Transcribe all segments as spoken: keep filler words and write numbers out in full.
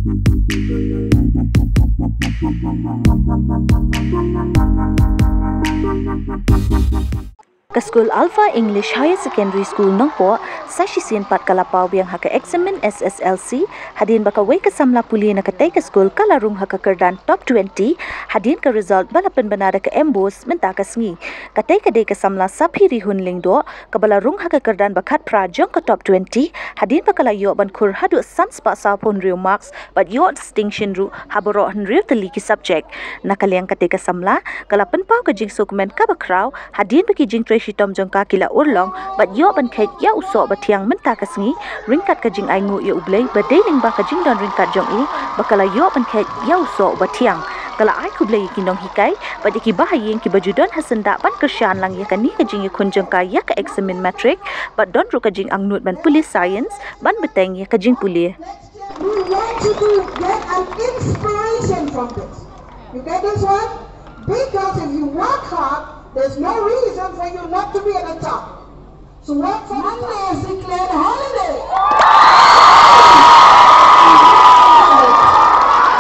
Ka skul Alpha English Higher Secondary School Nongpoh sa shisien pat ka la paw biang ha ka eksamin S S L C, hadien ba kawei ka samla pule na katei ka skul ka la rung ha ka kyrdan top twenty, hadien ka result ba la pynbna da ka MBOSE mynta ka sngi. Katei ka dei ka samla Saphi Rihun Lyngdoh, kaba la rung ha ka kyrdan ba khatphra jong ka top twenty, hadien ba ka la ïoh ban khur haduh san spah sawphew hynriew marks bad ïoh distinction ruh ha baroh hynriew tylli ki subject. Na ka liang katei ka samla ka la pynpaw ka jingsngewkmen kaba khraw hadien ba ki jingtrei shitom jong ka ki la urlong bad ïoh ban kheit ïa u soh ba thiang mynta ka sngi, ryngkat ka jingainguh ïa U Blei ba dei lyngba ka jingdon ryngkat jong u ba ka la ïoh ban kheit ïa u soh ba thiang. Ka la ai khublei ïa ki nonghikai bad ïa kiba ha ïing kiba ju don ha syndah ban kyrshan lang ïa kane ka jingïakhun jong ka ïa ka eksamin matric, bad don ruh ka jingangnud ban pule science ban bteng ïa ka jingpule. We want you to get an inspiration from this. You get this one? Because if you work hard, there's no reason for you not to be at the top. So work for Monday is declared a holiday.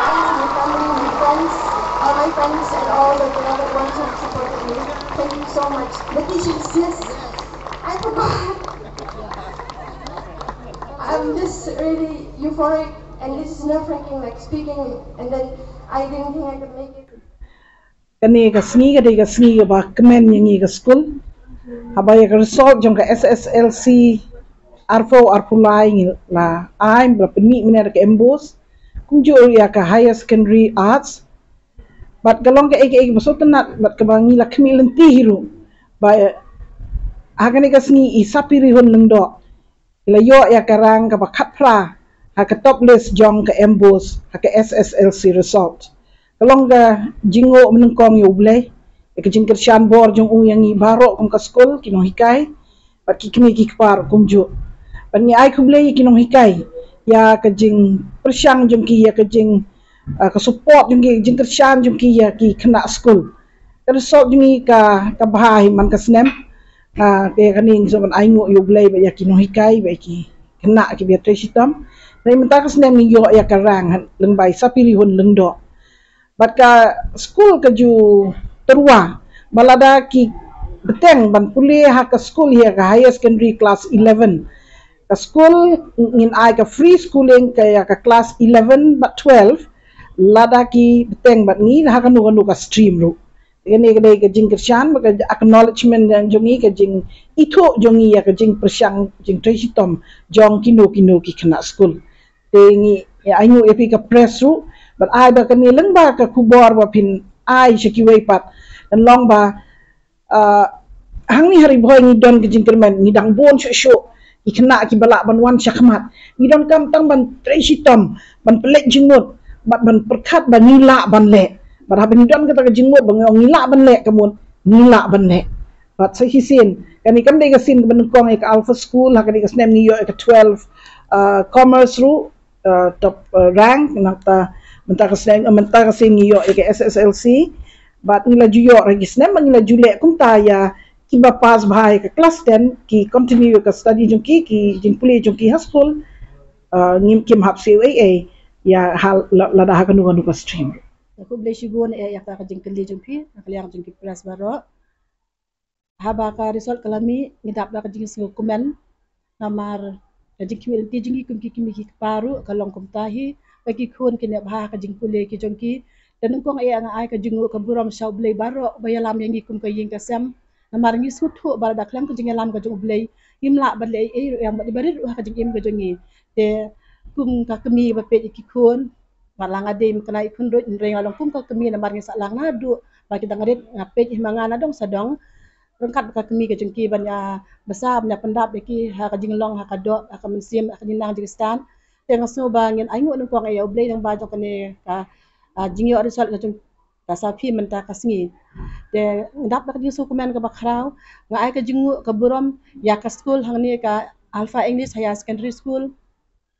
Thanks to my family and friends, all my friends and all the beloved ones who supported me. Thank you so much. Letitia, yes. I forgot. I'm just really euphoric and this is nerve wracking, like speaking, and then I didn't think I could make it. Kane ka sngi ka dei ka sngi kaba kmen ïa ngi ka skul. Haba ïa ka result jong ka S S L C arphew arphew lai ngi la ai ba la pynmih mynne da ka MBOSE. Kumjuh ïa ka Higher Secondary Arts. Bad ka long kaei kaei kaba sngewtynnat bad kaba ngi la khmih lynti hi ruh. Ba ha kane ka sngi i Saphi Rihun Lyngdoh i la ïoh ïa ka rank kaba khatphra ha ka top list jong ka MBOSE ha ka S S L C result. Ka long ka jingnguh mynnyngkong ïa U Blei, ïa ka jingkyrshan bor jong u ïa ngi baroh kum ka skul, ki nonghikai bad ki kmie ki kpa ruh kumjuh. Bad ngi ai khublei ïa ki nonghikai ïa ka jingpyrshang jong ki, ïa ka jing, ka support jong ki, jingkyrshan jong ki ïa ki khynnah skul. Ka result jong ngi ka bha hi man ka snem. Ka ïa kane ngi sngewbha ban ainguh ïa U Blei bad ïa ki nonghikai bad ïa ki khynnah kiba ïatrei shitom. Hynrei mynta ka snem ngi ïoh ïa ka rank lyngba i Saphi Rihun Lyngdoh. Bad ka skul ka ju tyrwa ba lada ki bteng ban pule ha ka skul hi ha ka higher secondary class eleven. Ka skul ngin ai ka free schooling ka ïa ka class eleven bad twelve lada ki bteng bad ngi ha kano kano ka stream ruh. Kane ka dei ka jingkyrshan bad ka acknowledgement jong ngi, ka jingithuh jong ngi ïa ka jingpyrshang jingtrei shitom jong kino kino ki khynnah skul. Te ngi ainguh ïa phi ka press ruh bad ai ba kane lyngba ka khubor ba phin ai sha kiwei pat. Kan long ba hangne ha Ri Bhoi ngi don ka jingkyrmen, ngi dang bun shuh shuh ki khynnah kiba lah ban wan shakhmat. Ngi donkam tang ban trei shitom, ban pynleit jingmut bad ban pyrkhat ba ngi lah ban leh. Bad haba ngi don kata ka jingmut ba ngi ong ngi lah ban leh, ka mut ngi lah ban leh. Bad sa shisien kane kam dei ka sien kaba nyngkong ïa ka Alpha School, ha kane ka snem ngi ïoh ïa ka twelve commerce ruh, top rank. Nangta mynta ka snem, mynta ka sien ngi ïoh ïa ka S S L C. Bad ngi la ju ïoh ha ki snem ba ngi la ju leh kumta ïa kiba pass bha ïa ka class ten, ki continue ïa ka study jong ki, ki jingpule jong ki ha skul. Ngim, kim hap siew ei ei ïa lada ha kano kano ka stream. Khublei shibun ïa ka jingkylli jong phi na ka liang jong ki press baroh. Haba ka result ka la mih ngi dap da ka jingsngewkmen namar ka jingkhmih lynti jong ngi kum ki kmie ki kpa ruh ka long kumta hi. Ba ki khun kin ïa bha ha ka jingpule ki jong ki. Te nyngkong eh nga ai ka jingnguh ka burom sha U Blei baroh ba ïalam ïa ngi kum ka ïing ka sem. Namar ngi sngewthuh ba lada khlem ka jingïalam ka jong U Blei ngim lah ban leh ei ei ruh ïa ba rit ruh ha ka jingim ka jong ngi. Te kum ka kmie ba peit ïa ki khun, nga la nga dei kane i khun ruh, hynrei nga long kum ka kmie namar ngi sah lang naduh ba ki dang rit, nga peit ïa ma nga na dong sa dong. Ryngkat bad ka kmie ka jong ki ban ïa bsa ban ïa pyndap ïa ki ha ka jinglong, ha ka doh, ha ka mynsiem, ha ka jingnang jingstad. Te nga sngew ba ngin ainguh nyngkong ïa U Blei lyngba jong kane ka jingïoh result ka jong ka Saphi mynta ka sngi. Te nga dap da ka jingsngewkmen kaba khraw, nga ai ka jingnguh ka burom ïa ka skul hangne ka Alpha English Higher Secondary School.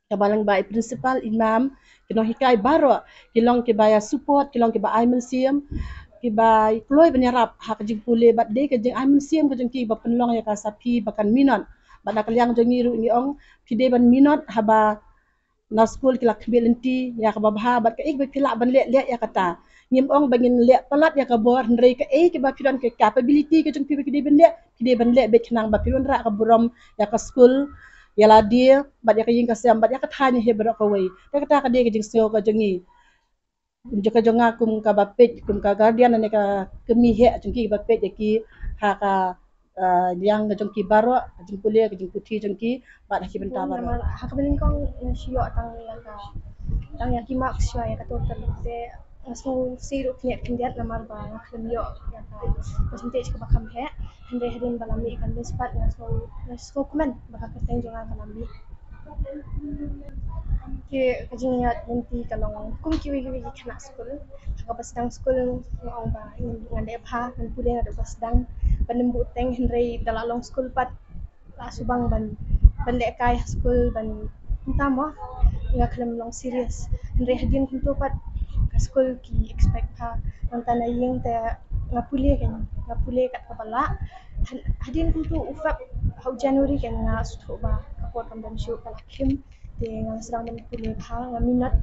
Kaba lyngba i principal, i mam, ki nonghikai baroh ki long kiba ïa support, ki long kiba ai mynsiem, kiba kloi ban ïarap ha ka jingpule bad dei ka jingai mynsiem ka jong ki ba pynlong ïa ka Saphi ba kan minot. Bad na ka liang jong ngi ruh ngi ong phi dei ban minot haba na skul ki la khmih lynti ïa kaba bha bad kaei ba phi lah ban leh, leh ïa kata. Ngim ong ba ngin leh palat ïa ka bor, hynrei kaei kaba phi don ka capability ka jong phi ba phi dei ban leh, phi dei ban leh beit khnang ba phin wanrah ka burom ïa ka skul, ïa lade bad ïa ka ïing ka sem bad ïa ka thaiñ hi baroh kawei. Te kata ka dei ka jingsngew ka jong ngi, jong ka jong nga kum kaba peit, kum ka guardian ne ka kmie heh jong ki ba peit ïa ki ha ka, ah, liang ka jong ki baroh, ka jingpule, ka jingputhi jong ki bad ha ki bynta baroh. Namar ha kaba nyngkong nga shu ïoh tang ïa ka, tang ïa ki marks shuwa ïa ka total, te nga sngew sih ruh khyndiat khyndiat namar ba nga khlem ïoh ïa ka percentage kaba kham heh. Hynrei hadien ba la mih ka list pat nga sngew, nga sngew kmen ba ka kyrteng jong nga ka la mih. Te ka jingïaid lynti ka long kum kiwei kiwei ki khynnah skul. Ha kaba sdang skul nga ong ba ngan leh bha, ngan pule naduh ba sdang, ban ym buh teng, hynrei da la long skul pat la shu bang ban, ban lehkai ha skul, ban, mynta mo nga khlem long serious. Hynrei hadien kumto pat ka skul ki expect bha. Nangta na ïing te nga pule, kan nga pule kat kaba lah. Had-, hadien kumto u Feb ha u January kan nga sngewthuh ba ka por kam don shuh, ka la khim. Te nga sdang ban pule bha, nga minot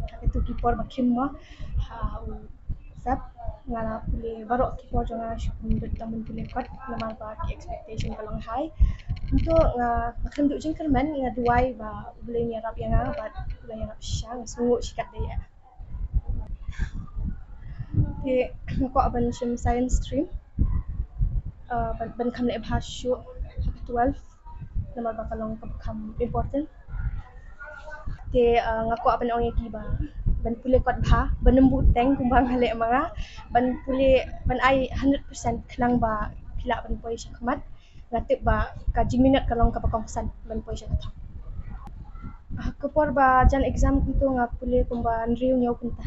ha kito ki por ba khim mo. Ha u Feb nga la pule baroh ki por jong nga, shu kum dei tang ban pule kot namar ba ki expectation ka long high. Kumto nga, nga khlem duh jingkyrmen, nga duwai ba U Blei un ïarap ïa nga bad U Blei ïarap shisha, nga sngewnguh shikatdei. Te nga kwah ban shim science stream, uh, ban, ban kham leh bha shuh ha ka twelve namar ba ka long kaba kham important. Te, uh, nga kwah ban ong ïa ki ba ban pule kot bha, ban ym buh teng kumba nga leh ma nga, ban pule, ban ai hundred percent khnang ba phi lah ban poi sha khmat. Nga tip ba ka jingminot ka long kaba kongsan ban poi sha ka thong. Ha ka por ba jan exam kumto nga pule kumba hynriew hynñiew kynta.